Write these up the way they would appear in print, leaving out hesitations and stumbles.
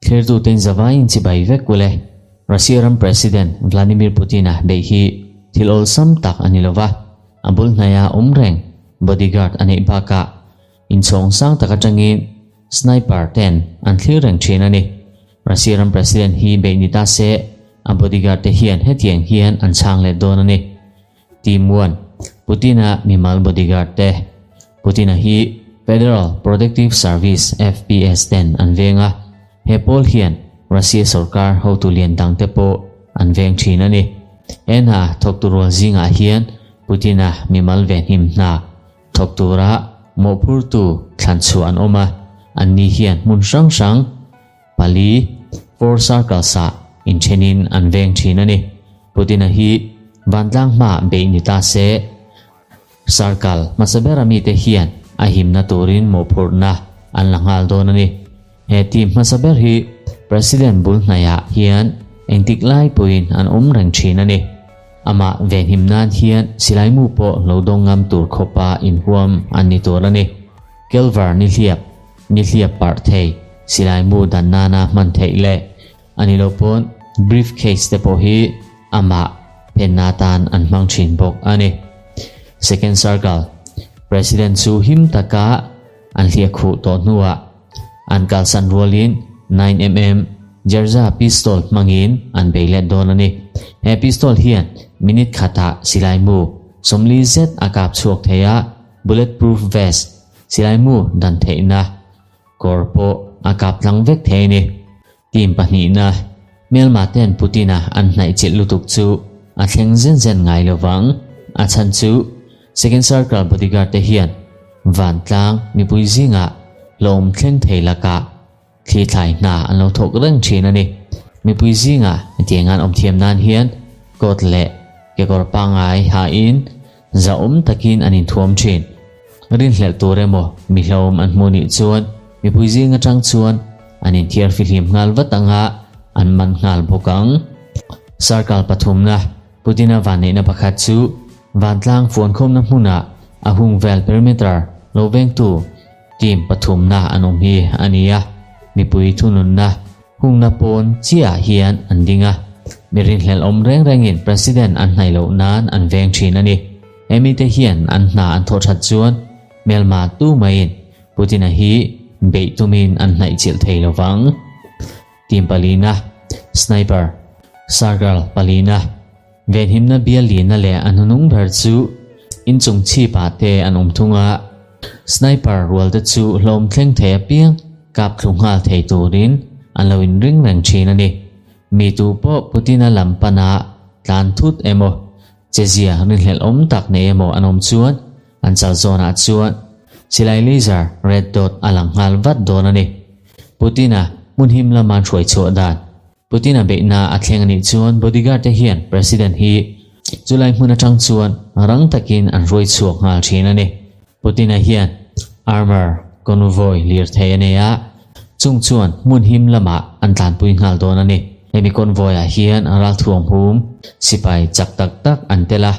Thlirtute in zavaiin chibai vek ule. Russia ram President Vladimir Putin-a beih hi thil awlsam tak a ni lova, a bul hnaia awm reng bodyguard a neih bakah inchhawng sang tak atangin sniper ten an thlir reng thin a ni. Russia ram President hi beih ni ta se, a bodyguard te hian hetiang hian an chhang let dawn a ni. Team 1, Putin-a mimal bodyguard te. Putin-a hi Federal Protective Service, FPS, ten an veng a, he pawl hian Russia sorkar hotu lian dang te pawh an veng thin a ni. He hna thawktu rual zingah hian Putin-a mimal venhim hna thawk tura mawhphurtu thlan chhuah an awm a, anni hian hmun hrang hrang pali, four circles, ah inthenin an veng thin a ni. Putin-a hi vantlang hmaah beih ni ta se, Sarkal hmasa bera mite hian a himna turin mawhphurhna an la nghal dawn a ni. He team hmasa ber hi President bul hnaiah hian engtik lai pawhin an awm reng thin a ni. Amah venhim nan hian silaimu pawh lo dawng ngam tur khawpa inhuam an ni tur a ni. Kelvar nihliap, nihliap parh thei, silaimu dan nana hman theih leh A ni lo pawn briefcase te pawh hi amah phenna atan an hmang thin bawk a ni. Second Circle, President chu him taka an hliah khuh tawh hnuah an kalsan rualin 9mm Jerza pistol hmangin an bei let dawn a ni. He pistol hian minute khatah silaimu 40 zet a kap chhuak thei a, bulletproof vest, silaimu dan theihna, Kawr pawh a kap tlang vek thei a ni. Team pahnihna, hmelma ten Putin-a an hnaih chilh lutuk chu a thleng zen zen ngai lo vang. A chhan chu Second Circle bodyguard te hian vantlang mipui zingah hlawm thleng thei lakah thli thlai hna an lo thawk reng thin a ni. Mipui zingah hetiang an awm thiam nan hian coat leh kekawr pangngai hain Zahawm takin an inthuam thin. Rinhlelh tur emaw mi hlauhawm an hmuh nih chuan mipui zing atang chuan an inthiar fihlim nghal vat anga an man nghal bawk ang. Sarkar pathumna Putin-a vanneihna pakhat chu vantlang fuankhawmna hmunah a hung vel perimeter lo vengtu team pathumna an awm hi a ni a, mipui thununna Hungna pawn chiah hian an ding a, mi rinhlelh awm reng rengin President an hnaih loh nan an veng thin a ni. He mite hian an hna an thawh that chuan hmelma tu maiin Putin-a hi beih tumin an hnaih chilh thei lo vang. Team palina, Sniper, Sargal palina, Venhimna bial lina leh a hnunung ber chu inchung chhipah te an awm thung a, sniper rual te chu hlawm thleng thei apiang kap thlu nghal thei turin an lo inring reng thin a ni. Mi tu pawh Putin-a lam pana tlan thut emaw, chezia rinhlelh awm tak nei emaw an awm chuan an chal zawnah chuan silai laser red dot a lang nghal vat dawn a ni. Putin-a hmun him lama hruai chhuah dan. Putin-a beihna a thleng a nih chuan bodyguard te hian President hi chulai hmun atang chuan rang takin an hruai chhuak nghal thin a ni. Putin-a hian armour convoy lirthei a nei a, chung chuan hmun him lamah an tlanpui nghal dawn a ni. Hemi convoy-ah hian ralthuam hum sipai chak tak tak an tel a,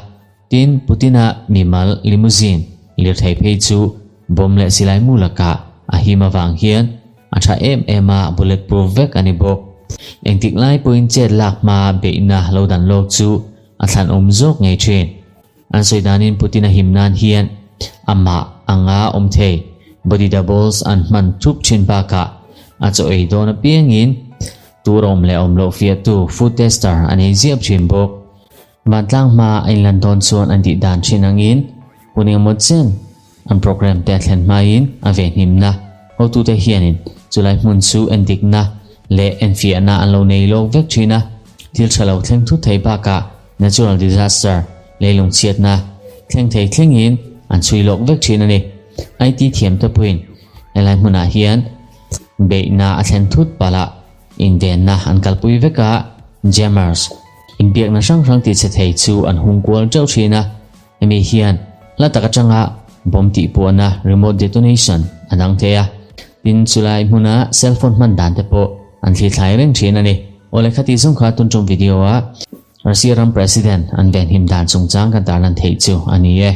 tin Putin-a mimal limousine lirthei phei chu bomb leh silai mu lakah a him avang hian A tha em em a, bullet proof vek a ni bawk. Engtik lai pawhin chet lak hma beihna lo dan lawk chu a thlan awm zawk ngei thin. An sawi danin Putin a him nan hian amah anga awm thei body doubles an hman thup thin bakah a chaw ei dawn apiangin tur awm leh awm loh fiahtu food tester a nei ziap thin bawk. Vantlang hma a inlan dawn chuan an tih dan thin angin hun engemaw chen an program te a thlen hmain a venhimna hotute hianin chulai hmun chu endikna leh enfiahna an lo nei lawk vek thin a, thil tha lo thleng thut thei bakah natural disaster, leilung chhiatna, thleng thei thlengin an chhui lawk vek thin a ni. IT thiamte pawhin helai hmunah hian beihna a thlen thut palh a, Invenna an kalpui vek a, jammers, inbiakna hrang hrang tihchhe thei chu an hung kual teuh thin a, hemi hian hla tak atanga bomb tihpuahna, remote detonation, a dang thei a, tin chulai hmuna cell phone hman dan te pawh an thlithlai reng thin a ni. Awle khati zawng kha tun tum video a Russia ram President an venhim dan chungchang kan tarlan theih chu a ni e.